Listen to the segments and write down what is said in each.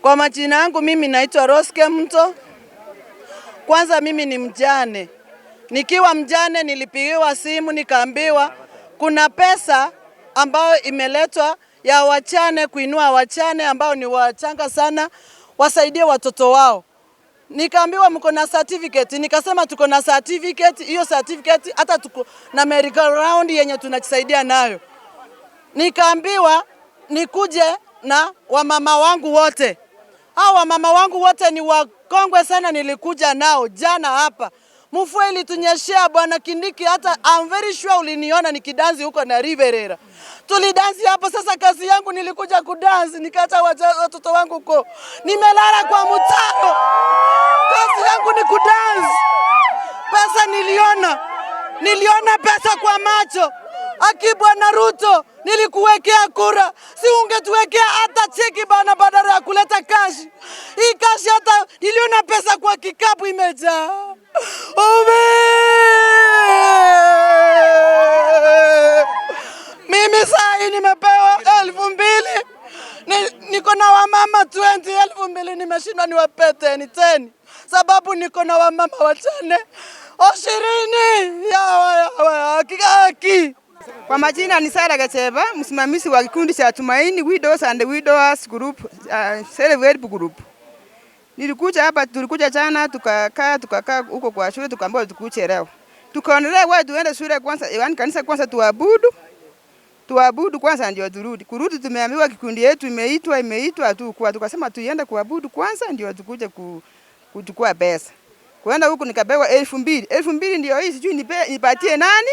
Kwa majina yangu mimi naitwa Roske Mto. Kwanza mimi ni mjane. Nikiwa mjane nilipigiwa simu nikaambiwa kuna pesa ambayo imeletwa ya wachane, kuinua wachane ambao ni wachanga sana, wasaidie watoto wao. Nikaambiwa mko na certificate, nikasema tuko na certificate. Hiyo certificate hata tuko na merry go round yenye tunajisaidia nayo. Nikaambiwa nikuje na wamama wangu wote. Hao wamama wangu wote ni wakongwe sana, nilikuja nao jana hapa. Mvua ilitunyeshea, Bwana Kindiki, hata I'm very sure uliniona nikidansi huko na Riverera. Tulidansi hapo. Sasa kazi yangu nilikuja kudansi, nikaacha watoto wangu huko, nimelala kwa mtaro. Kazi yangu ni kudansi. Pesa niliona, niliona pesa kwa macho. Aki Bwana Ruto, nilikuwekea kura, si ungetuwekea hata cheki bana, badala ya kuleta cash. Hii cash hata niliona pesa kwa kikapu imejaa. Ome! Mimi saa hii nimepewa 2000, niko na wamama 20, 2000 nimeshindwa niwape 10 10, sababu niko na wamama wachane 20 yawa yawa aki, aki. Kwa majina ni Sara Gacheva, msimamizi wa kikundi cha Tumaini Widows and Widowers Group, Self Help Group. Nilikuja hapa, tulikuja jana tukakaa huko kwa shule, tukaambiwa tukuje leo. Tukaonelea wewe tuende shule kwanza, yaani kanisa kwanza tuabudu. Tuabudu kwanza ndio turudi. Kurudi tumeambiwa kikundi yetu imeitwa tu kwa, tukasema tuiende kuabudu kwanza ndio tukuje kuchukua pesa. Kwenda huku nikapewa 2000. 2000 ndio hii, sijui nipatie nani?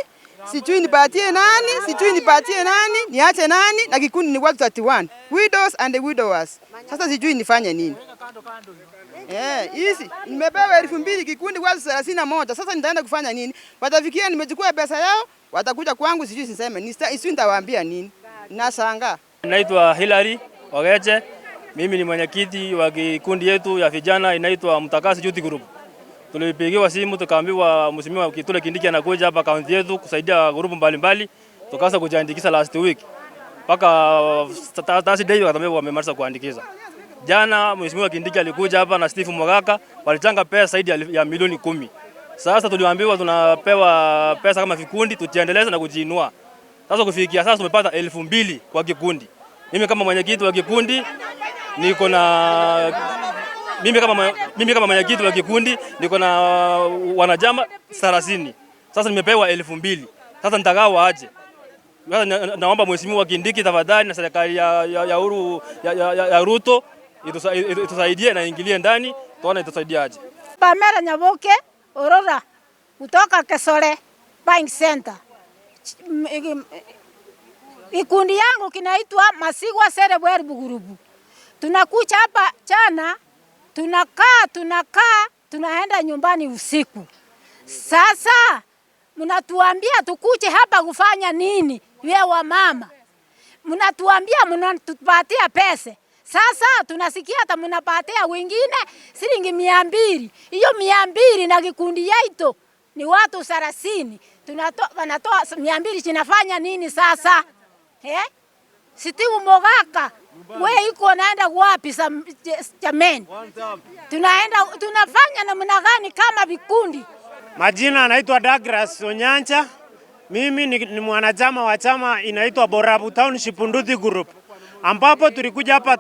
Sijui nipatie nani? Sijui nipatie nani? Niache nani? Na kikundi ni watu 31. Widows and widowers. Sasa sijui nifanye nini? Hizi nimepewa 2000 kikundi watu 31. Sasa nitaenda kufanya nini? Watafikia nimechukua pesa yao, watakuja kwangu sijui niseme. Sijui nitawaambia nini. Nashangaa. Naitwa Hilary Ogeche. Mimi ni mwenyekiti wa kikundi yetu ya vijana inaitwa Mtakasi Youth Group. Tulipigiwa simu tukaambiwa Mheshimiwa Kithure Kindiki anakuja hapa kaunti yetu kusaidia grupu mbalimbali. Tukaanza kujiandikisha last week. Mpaka Thursday wakatuambia wamemaliza kuandikisha. Jana Mheshimiwa Kindiki alikuja hapa na Steve Mogaka, walichanga pesa zaidi ya milioni 10. Sasa tuliambiwa tunapewa pesa kama vikundi tujiendeleze na kujiinua. Sasa kufikia sasa tumepata 2000 kwa kikundi. Mimi kama mwenyekiti wa kikundi niko na mimi kama mwenyekiti wa kikundi niko na wanachama 30. Sasa nimepewa 2000. Sasa nitagawa aje? Sasa naomba Mheshimiwa Kindiki tafadhali na serikali ya Uhuru ya Ruto itusaidie na ingilie ndani tuone itusaidia aje. Pamela Nyaboke Orora kutoka Kesole Buying Center. Ikundi yangu kinaitwa Masigwa Self Help Group. Tunakuja hapa jana, tunakaa, tunaenda nyumbani usiku. Sasa mnatuambia tukuje hapa kufanya nini? We wa mama mnatuambia mnatupatia pesa. Sasa tunasikia hata mnapatia wengine shilingi 200. Hiyo 200 na kikundi yetu ni watu 30. Tunatoa, wanatoa 200 zinafanya nini sasa? Steve Mogaka, we iko naenda wapi jameni? Tunaenda tunafanya namna gani kama vikundi? Majina anaitwa Douglas Onyancha. Mimi ni mwanachama wa chama inaitwa Borabu Township Nduthi Group, ambapo tulikuja hapa